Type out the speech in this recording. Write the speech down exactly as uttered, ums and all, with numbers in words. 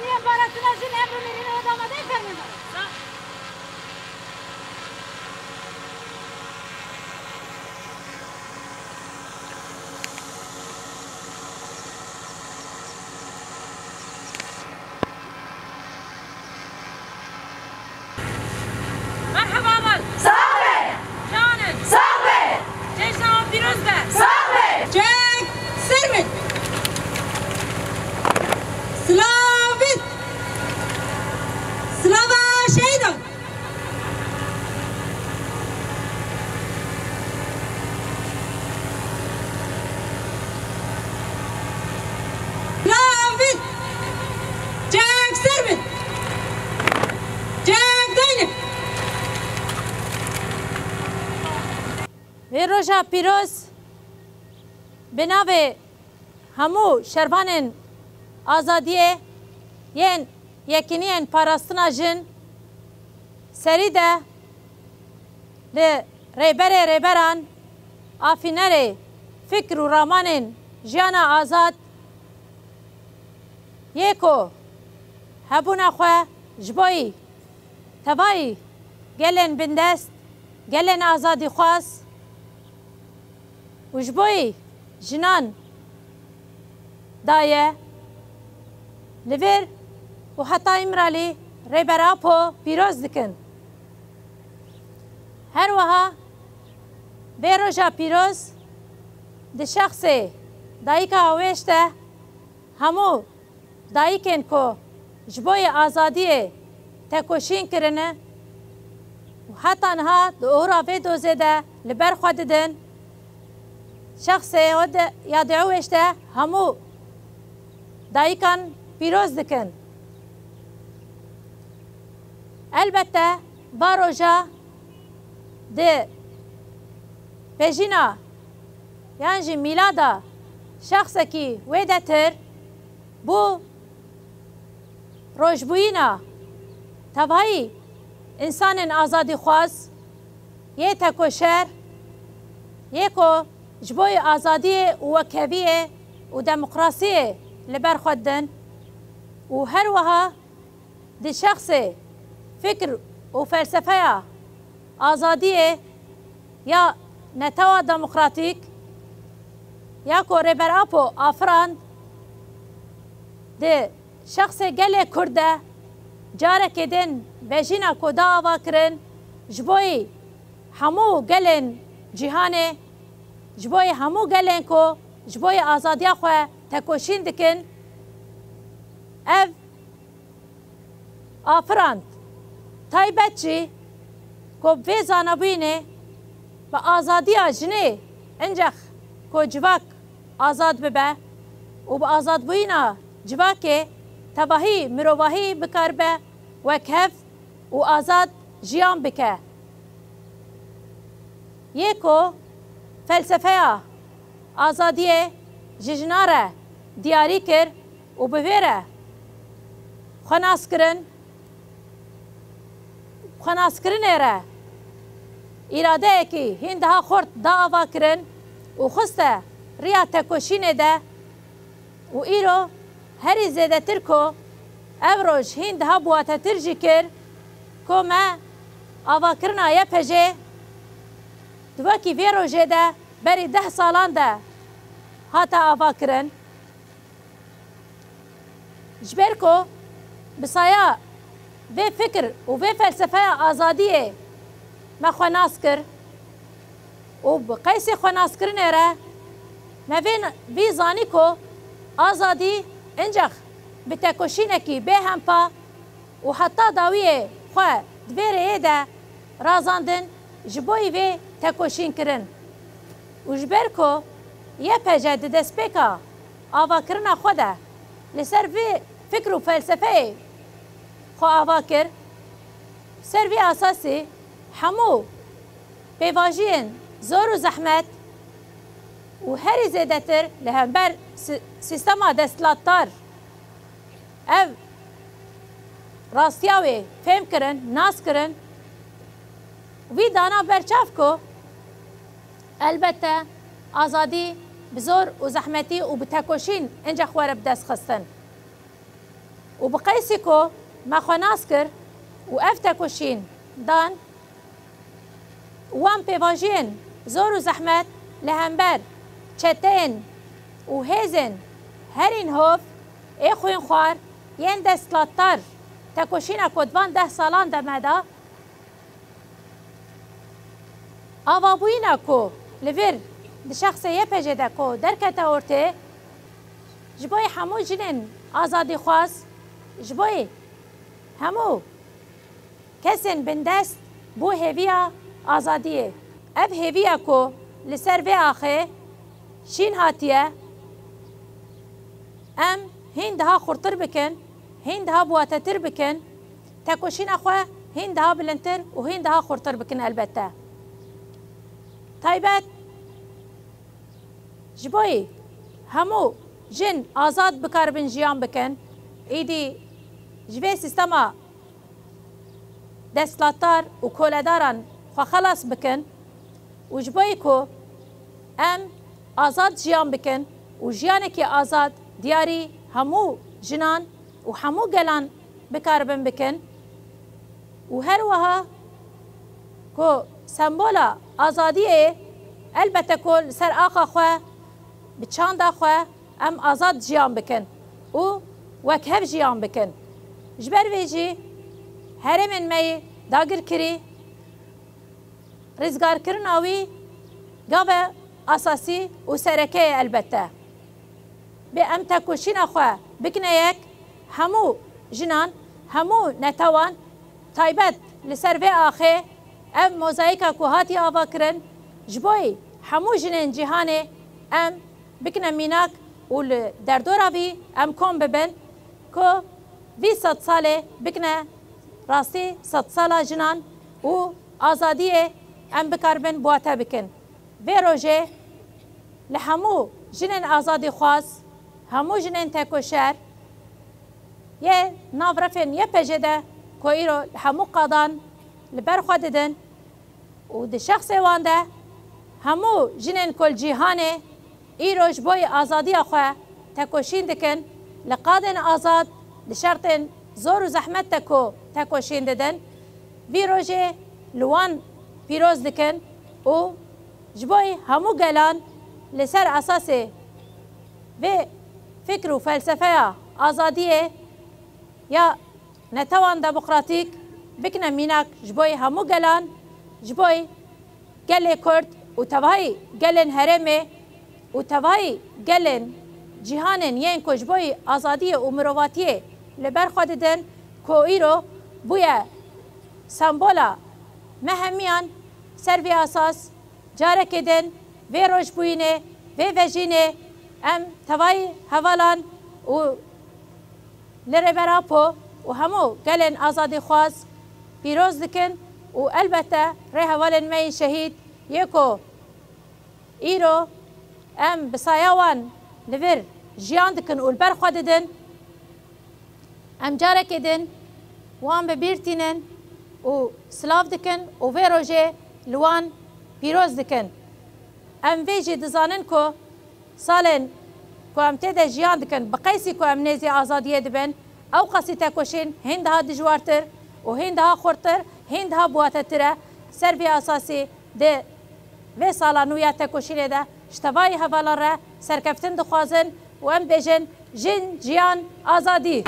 Niye parasına jin emrû nêrîne wê damade fermî. Merhaba mal. Sax be. Canin. Sax be. Cejna pîroz be. Sax be. Çek sermin. Slavit. Slava şehîdan. Ravin! Çek ser bin! Çek dayne! Vê roja pîroz bi navê hemû şervanên azadiyê yên Yekîniyên Parastina Jin serî de li Rêberê Rêberan, afînerê fikr û ramanên jiyana azad yê ku hebûna xwe ji bo yî tevayî gelên bindest, gelên azadîxwaz û ji bo yî jinan daye, li vir û heta îmralî Rêber Apo pîroz dikin. Her wiha vê roja pîroz di şexsê dayika Awêş de hemû dayikên ku ji bo yê azadiyê tekoşîn kirine û heta niha di oxira vê dozê de li ber xwe didin, şexsê Ewêş de, ya di Ewêş de hemû dayikan pîroz dikin. Elbette va roja di pejîna yan jî mîlada şexsekî wêdetir bû rojbûyîna tevayî însanên azadîxwaz, yê tekoşer, yê ku ji bo yê azadiyê û wekheviyê û demokrasiyê li ber xwe didin û her wiha di şexsê fikr û felsefeya azadiyê ya Netewa Demokratîk ya ku Rêber Apo afirand, di şexsê gelê Kurd de carekê din bejîna ku da ava kirin ji bo yî hemû gelên cîhanê, ji bo yî hemû gelên ku ji bo yî azadiya xwe tekoşîn dikin, ev afirand. Taybet jî ku bi vê zanabûyînê bi azadiya jinê incex ku civak azad bibe û bi azadbûyîna civakê tevahî mirovahî bikaribe wekhev û azad jiyan bike. Yê ku felsefeya azadiyê ji jinan re diyarî kir û bi vê re xwenaskirin, xwenaskirinê re îradeyekî hîn daha xurt da ava kirin û xiste riya tekoşînê de û îro herî zêdetir ku ev roj hîn daha biwatetir jî kir ku me avakirina Y P J di wekî vê rojê de berî deh salan de hate avakirin. Ji ber ku bi saya vê fikir û vê felsefeya azadiyê me xwe nas kir û bi qeysê xwe naskirinê re me vê, vî zanî ku azadî incex bi tekoşînekî bêhempa û heta dawiyê xwe di vê rêyê de razandin, ji bo yî vê tekoşîn kirin. Û ji ber ku Y P J di destpêka avakirina xwe de li ser vê fikr û felsefeyê xwe ava kir, ser vî esasî hemû pêvajiyên zor û zehmet û herî zêdetir li hember si-, sîstema desthilatdar ev rastiya wê fêm kirin, nas kirin, vî dana ber çav ku elbette azadî bi zor û zehmetî û bi tekoşîn incex were bi dest xistin. Û Û bi qeysî ku me xwe nas kir û ev tekoşîn dan, wan pêvajoyên zor û zehmet li hember çeteyên û hêzên herîn hov ê xwînxwar yên desthilatdar, tekoşîna ku di van deh salan de me da, avabûyîna ku li vir di şexsê Y P J de ku derkete ortê, ji bo hemû jinên azadîxwaz, ji bo hemû kesên bindest bo hêviya azadiyê. Ev hêviya ku li ser vê axê şîn hatiye, em hîn daha xurtir bikin, hîn daha biwatetir bikin, tekoşîna xwe hîn daha bilindtir û hîn daha xurtir bikin elbette. Taybet ji bo hemû jin azad bikaribin jiyan bikin, êdî ji vê sîstema desthilatdar û koledaran xwe xelas bikin û ji bo ku em azad jiyan bikin û jiyanekî azad diyarî hemû jinan û hemû gelan bikaribin bikin û her wiha ku sembola azadiyê elbette ku li ser axa xwe, bi çanda xwe, em azad jiyan bikin û wekhev jiyan bikin. Ji ber vê jî herêmên me yê dagirkirî, rizgarkirina wî gave esasî û sereke ye elbette. Bê em tekoşîna xwe bikine yek, hemû jinan, hemû netewan, taybet li ser vê axê ev mozayîka ku hatiye avakirin, ji bo hemû jinên cîhanê em bikine mînak û li derdora vî em kom bibin ku vî sedsalê bikine rastî sedsala jinan û azadiyê em bikaribin biwate bikin. Vê rojê li hemû jinên azadîxwaz, hemû jinên tekoşer yê nav refên Y P J de ku îro li hemû qadan li ber xwe didin, û di şexsê wan de hemû jinên ku li cîhanê îro ji bo azadiya xwe tekoşîn dikin, li qadên azad, di şertên zor û zehmet de ku tekoşîn didin, vî rojê li wan pîroz dikin û ji bo hemû gelan li ser esasê vê fikr û felsefeya azadiyê ya netewan demokratîk bikine mînak ji bo hemû gelan, ji bo gelê Kurd û tevahî gelên herêmê û tevahî gelên cîhanên yên ku ji bo azadiyê û mirovatiyê li ber xwe didin, ku îro bûye sembola me hemiyan. Ser vê esas carekê din vê rojbûyînê, vê vejînê em tevayî hevalan û li Rêber Apo û hemû gelên azadîxwaz pîroz dikin û elbette rêhevalên me yên şehîd yê ku îro em bi saya wan li vir jiyan dikin û li ber xwe didin. Em carekê din wan bi bîr tînin û silav dikin û vê rojê li wan pîroz dikin. Em vê jî dizanin ku salên ku em tê de jiyan dikin, bi qeysî ku em nêzî azadiyê dibin, ew qasî tekoşîn hîn daha dijwartir û hîn daha xurtir, hîn daha biwatetir e. Ser vê esasî di vê sala nû ya tekoşînê de ji tevayî hevalan re serkeftin dixwazin û em bêjin: Jin, jiyan, azadî!